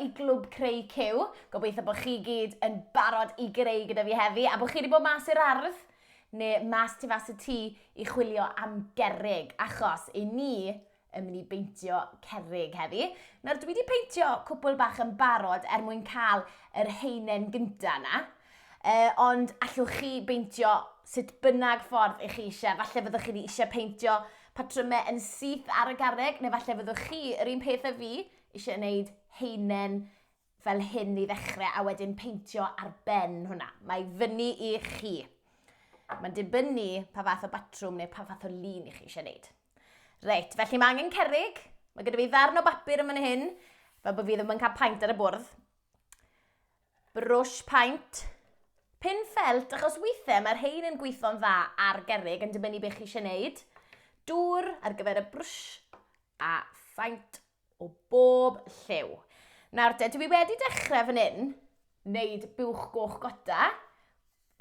i Glwb Creu Cyw. Gobeithio bod chi gyd yn barod i greu gyda fi heddi a bod chi wedi bod mas i'r ardd neu mas tu fas y tŷ i chwilio am gerrig, achos i ni yn mynd i beintio cerrig heddi. Nawr, dwi wedi peintio cwpl bach yn barod er mwyn cael yr heinen gynta yna, ond allwch chi beintio sut bynnag ffordd i chi eisiau. Falle fyddwch chi eisiau peintio patrymau yn syth ar y garreg, neu falle fyddwch chi, yr un peth â fi, eisiau gwneud heinen fel hyn i ddechrau a wedyn peintio ar ben hwnna. Mae fyny i chi. Mae'n dibynnu pa fath o batrwm neu pa fath o lun i chi eisiau gwneud. Reit, felly mae angen cerrig. Mae gyda fi ddarn o bapur yn fan hyn, fel bod fi ddim yn cael paent ar y bwrdd. Brwsh paent. Pin ffelt, achos weithiau mae'r rhain yn gweithio'n dda ar gerrig yn dibynnu beth chi eisiau gwneud. Dŵr ar gyfer y brwsh a phaent o bob lliw. Nawr te, dwi wedi dechrau fan hyn wneud buwch goch gota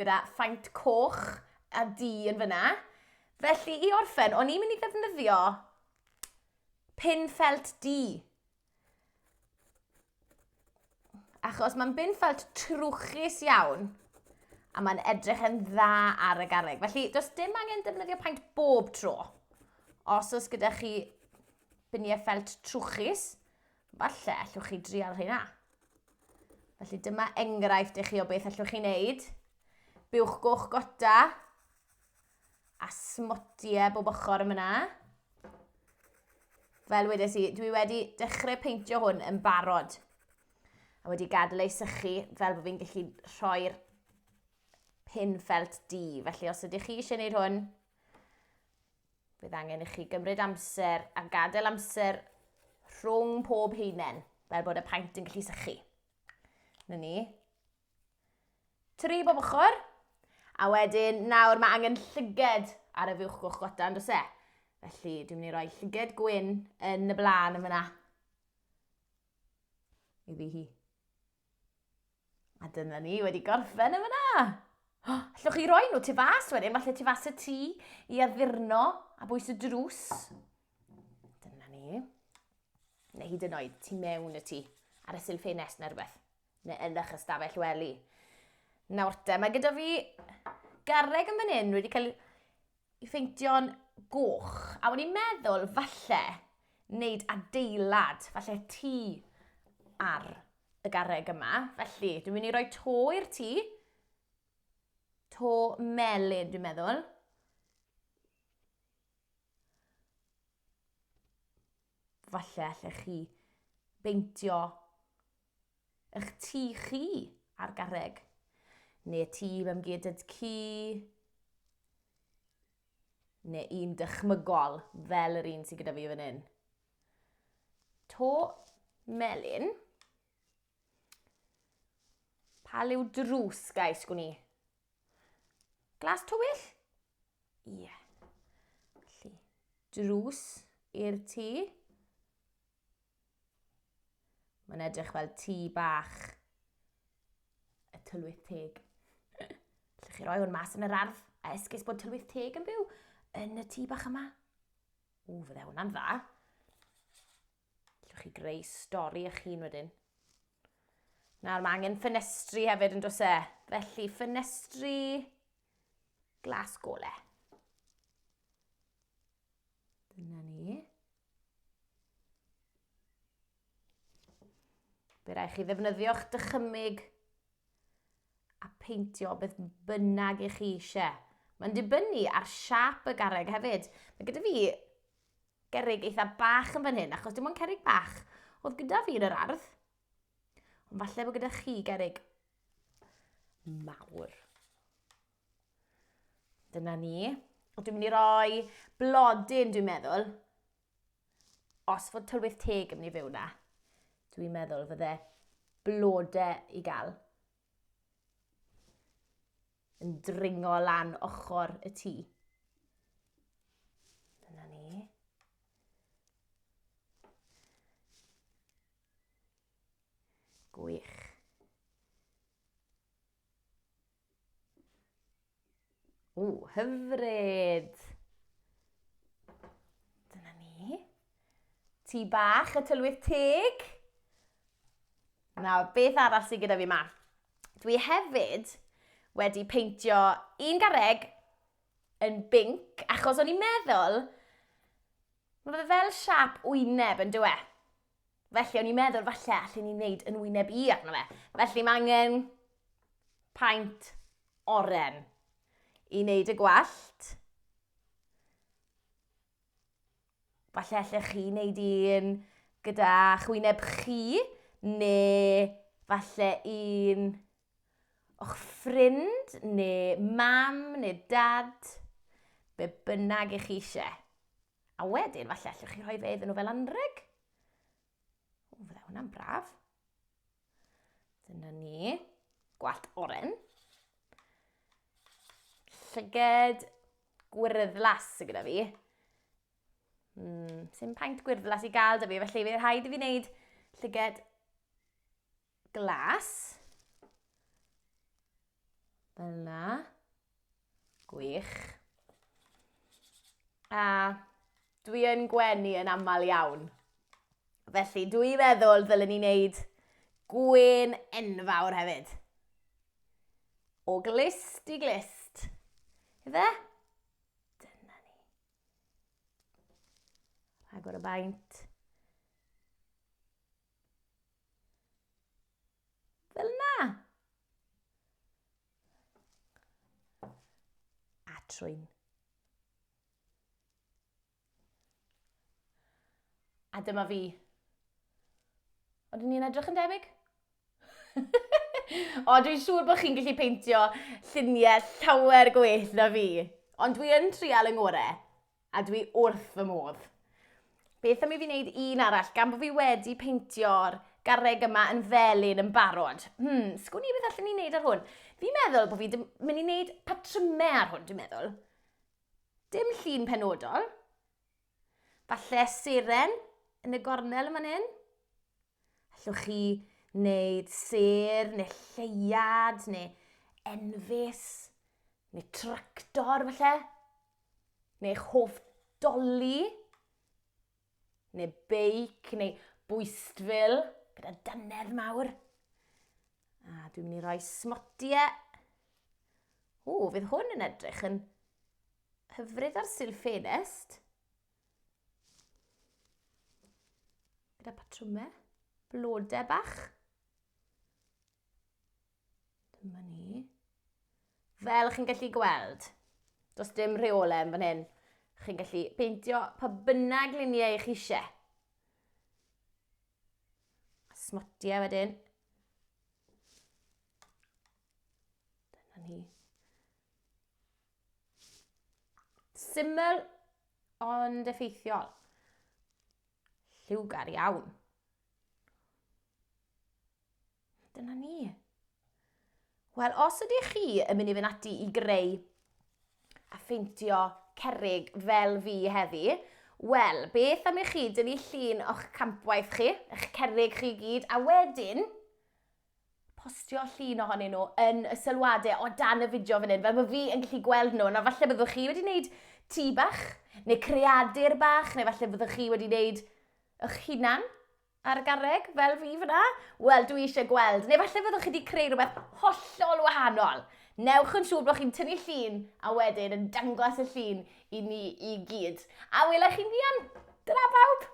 gyda phaent coch a du yn fyna. Felly i orffen, o'n i'n mynd i ddefnyddio pin ffelt du. Achos mae'n bin ffelt trwchus iawn a mae'n edrych yn dda ar y garreg. Felly, does dim angen defnyddio paent bob tro. Os oes gyda chi biniau ffelt trwchus, falle allwch chi drial rheina. Felly dyma enghraifft i chi o beth allwch chi wneud. Buwch goch gota a smotiau bob ochr yma yna. Fel wedes i, dwi wedi dechrau peintio hwn yn barod a wedi gadael ei sychu fel bod fi'n gallu rhoi'r pin ffelt du. Felly os ydych chi eisiau gwneud hwn, bydd angen i chi gymryd amser a gadael amser rhwng pob heinen fel bod y paent yn gallu sychu. Na ni. Tri bob ochr. A wedyn, nawr mae angen llyged ar y fuwch goch gota, yn does e? Felly, dwi'n mynd i roi llyged gwyn yn y blaen yn fyna. Iddi hi. A dyna ni, wedi gorffen yn fyna. Allwch chi roi nhw tu fas wedyn, falle tu fas y tŷ i addurno a bwys y drws. Dyna ni. Neu hyd yn oed tu mewn y tŷ, ar y silff ffenest neu rhywbeth. neu yn eich ystafell wely. Nawr te, mae gyda fi garreg yn fan hyn wedi cael ei pheintio'n goch. A o'n i'n meddwl falle wneud adeilad, falle tŷ ar y garreg yma. Felly, dwi'n mynd i roi to i'r tŷ. To melyn, dwi'n meddwl. Falle allech chi beintio eich tŷ chi ar garreg, neu tŷ mam-gu ci, neu un dychmygol fel yr un sydd gyda fi fan hyn. To melyn. Pa liw drws, guys, gwn i? Glas tywyll? Ie. Yeah. Felly, drws i'r tŷ. Mae'n edrych fel tŷ bach y tylwyth teg. Allwch chi roi hwn mas yn yr ardd a esgus bod tylwyth teg yn byw yn y tŷ bach yma. O, fydde hwnna'n dda. Allwch chi greu stori eich hun wedyn. Nawr, mae angen ffenestri hefyd yn does e? Felly, ffenestri glas gole. Dyna ni. Fe rai chi ddefnyddio'ch dychymyg a peintio beth bynnag i chi eisiau. Mae'n dibynnu ar siap y garreg hefyd. Mae gyda fi gerrig eitha bach yn fan hyn, achos dim ond cerrig bach oedd gyda fi yn yr ardd. Ond falle bod gyda chi gerrig mawr. Dyna ni. Dwi'n mynd i roi blodyn, dwi'n meddwl. Os fod tylwyth teg yn mynd i fyw na, dwi'n meddwl fydde blode i gael yn dringo lan ochr y tŷ. Dyna ni. Gwych. Ww, hyfryd! Dyna ni. Tŷ bach y tylwyth teg. Nawr, beth arall sydd gyda fi ma? Dwi hefyd wedi peintio un garreg yn binc, achos o'n i'n meddwl, mae fe fel siap wyneb yn dywe. Felly o'n i'n meddwl falle allen ni wneud yn wyneb i arno fe. Felly mae angen paent oren i wneud y gwallt. Falle allech chi wneud un gyda chwyneb chi, neu falle un o'ch ffrind, neu mam, neu dad, be bynnag i chi eisiau. A wedyn, falle allwch chi rhoi fe iddyn nhw fel anrheg. O, fydde hwnna'n braf. Dyna ni. Gwallt oren. Llyged gwyrddlas sydd gyda fi. Sy'n paent gwyrddlas i gael da fi, felly fydd rhaid i fi wneud llyged glas. Fel yna. Gwych. A dwi yn gwenu yn aml iawn. Felly dwi'n meddwl ddylen ni wneud gwên enfawr hefyd. O glist i glist. Ife? Dyna ni. Rhagor o baint. Fel na. A trwyn. A dyma fi. Oedden ni'n edrych yn debyg? o, dwi'n siŵr bod chi'n gallu peintio lluniau llawer gwell na fi. Ond dwi yn trial yng ngorau, a dwi wrth fy modd. Beth am i fi wneud un arall, gan bod fi wedi peintio'r garreg yma yn felyn yn barod. Sgwn i beth allwn ni wneud ar hwn. Fi'n meddwl bod fi'n mynd i wneud patrymau ar hwn, dwi'n meddwl. Dim llun penodol. Falle seren yn y gornel yma hyn. Allwch chi wneud sêr neu lleuad neu enfys neu tractor falle. Neu eich hoff doli neu beic neu bwystfil gyda dannedd mawr. A dwi'n mynd i roi smotiau. O, fydd hwn yn edrych yn hyfryd ar sil ffenest. Gyda patrymau, blodau bach. Dyma ni. Fel chi'n gallu gweld, does dim rheolau yn fan hyn. Chi'n gallu peintio pa bynnag luniau chi eisiau. Smotiau wedyn. Dyna ni. Syml ond effeithiol. Lliwgar iawn. Dyna ni. Wel, os ydych chi yn mynd i fynd ati i greu a pheintio cerrig fel fi heddi, wel, beth am i chi dynnu llun o'ch campwaith chi, eich cerrig chi gyd, a wedyn postio llun ohonyn nhw yn y sylwadau o dan y fideo fan hyn, fel bod fi yn gallu gweld nhw. Nawr, falle byddwch chi wedi gwneud tŷ bach, neu creadur bach, neu falle byddwch chi wedi gwneud eich hunan ar y garreg, fel fi fyna. Wel, dwi eisiau gweld. Neu falle fyddwch chi wedi creu rhywbeth hollol wahanol. Newch yn siŵr bod chi'n tynnu llun a wedyn yn dangos y llun i ni i gyd. A welech chi'n fuan. Dyna bawb!